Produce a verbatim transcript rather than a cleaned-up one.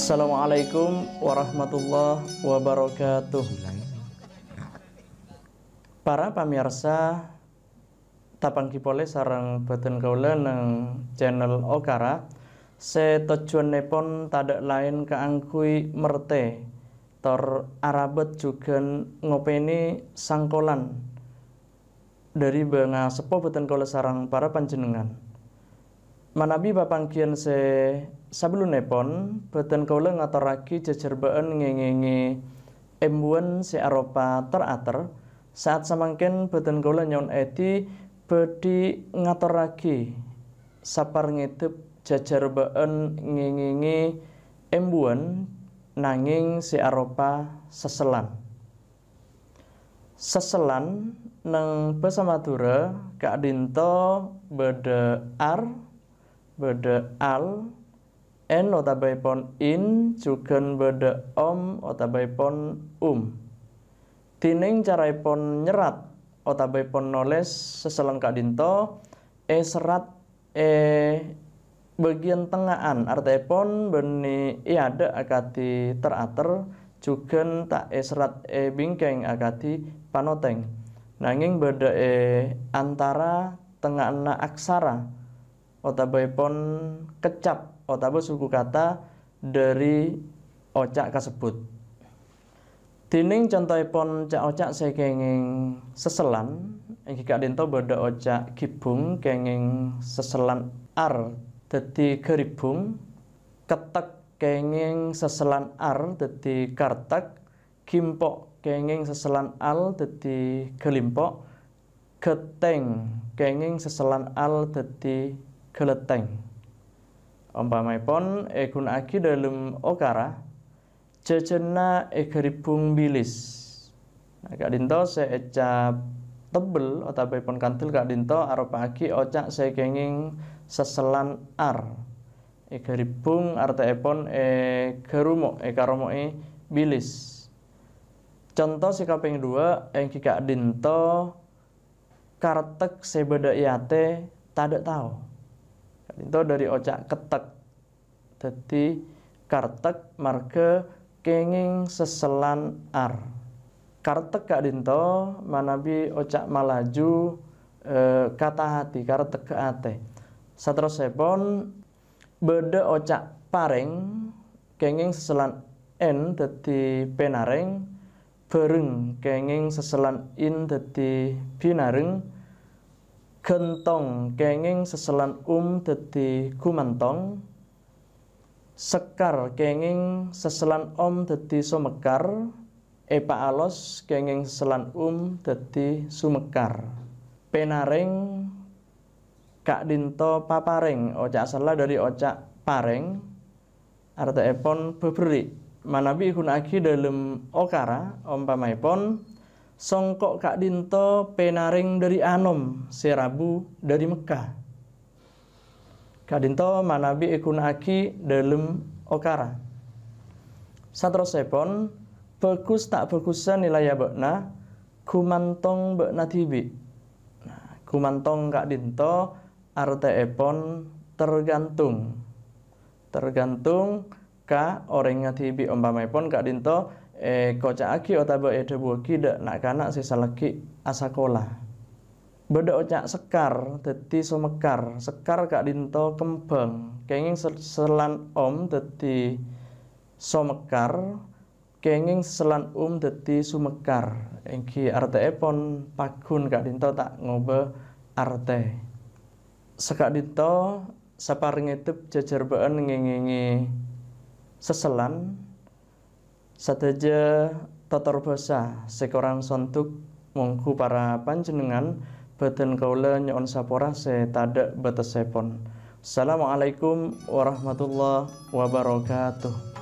Assalamualaikum warahmatullahi wabarakatuh. Para pamèyarsa, tapangghi polè sareng bhâdhân kaulâ neng channel Okara, sè tojjhuwânnèpon tadâ' laèn kaangghuy mertè, tor arabât jhughân ngopènè sangkolan dhâri bângaseppo bhâdhân kaulâ sareng para panjhennengngan. Manabi papangghiyân sè sabellunnèpon, bhâdhân kaulâ ngatorraghi jhâjhârbâ'ân ngèngèngè embuwân sè aropa ter-ater. Sa'at samangkèn bhâdhân kaulâ nyo'on èdhi bhâdhi ngatorraghi saparngèdhep jhâjhârbâ'ân ngèngèngè embuwân, nangèng sè aropa sèssellan. Sèssellan neng bhâsa Madhurâ ka'dhinto bâdâ ar, bâdâ al, en otabâèpon in, jhughân bâdâ om otabâèpon um. Dhinèng caraèpon nyerrat otabâèpon nolès sèssellan ka'dhinto èserrat è bâgiyân tengnga'an, artèèpon bânnè è adâ' akadhi ter-ater, jhughân ta' èserrat è bingkèng akadhi panotèng, nangèng bâdâ è antara tengnga'anna aksara otabâèpon keccap otabâ suku kata dhâri oca' kasebbhut. Dhinèng contoèpon ca'-oca' sè kèngèng sèssellan, èngghi ka'dhinto bâdâ oca' ghibbung kèngèng sèssellan ar dhâddhi ghâribbung, kettek kèngèng sèssellan ar dhâddhi kartek, ghimpo' kèngèng sèssellan al dhâddhi ghâlimpo', ghâttèng kèngèng sèssellan al dhâddhi ghâlâttèng. Ompamaèpon èghuna'aghi dhâlem okara, jhâjhânna èghâribbung bilis. Nah, ka'dhinto sè ècap tebbel otabâèpon kandel ka'dhinto aropa'aghi oca' sè kèngèng sèssellan ar. Èghâribbung artèèpon èghârumo', èkaromo'è bilis. Conto sè kapèng duwâ' èngghi ka'dhinto kartek sè bâdâ è atè tadâ' tao. Ka'dhinto dhâri oca' kettek dhâddhi kartek marghâ kèngèng sèssellan ar. Kartek ka'dhinto manabi oca' Malaju, eh, kata hati, kartek ghâ' atè. Saterrossèpon, bâdâ oca' parèng kèngèng sèssellan en dhâddhi pènarèng, bhâreng kèngèng sèssellan in dhâddhi bhinareng, ghântong kèngèng sèssellan um dhâddhi ghumantong, sekkar kèngèng sèssellan om dhâddhi somekkar, èpaalos kèngèng sèssellan um dhâddhi sumekkar. Pènarèng ka'dhinto paparèng, oca' sella dhâri oca' parèng, artèèpon bhâbherri'. Manabi èghuna'aghi dhâlem okara, ompamaèpon, songko' ka'dhinto pènarèng dhâri anom sè rabu dhâri Mekka. Ka'dhinto manabi èghuna'aghi dhâlem okara. Saterrossèpon, bhâghus ta' bhâghussa nilaiya bâ'na, ghumantong bâ'na dhibi'. Nah, ghumantong ka'dhinto artèèpon tergantung. Tergantung ka orèngnga dhibi', ompamaèpon ka'dhinto èkoca'aghi otabâ èdhâbuwâghi dhâ' na'-kana' sè salaghi asakola. Bâdâ oca' sekkar dhâddhi somekkar, sekkar ka'dhinto kembhâng, kèngèng sè-, sèssellan om dhâddhi somekkar, kèngèng sèssellan um dhâddhi sumekkar, èngghi artèèpon pagghun ka'dhinto ta' ngobâ artè. Saka'dhinto saparèngèdhep jhâjhârbâ'ân ngèngèngè sèssellan, sadhâjâ totor bhâsa sè korang sondhuk, mongghu para panjhennengngan bâdhân kaulâ nyo'on sapora sè tadâ' bâtessèpon. Assalamualaikum warahmatullahi wabarakatuh.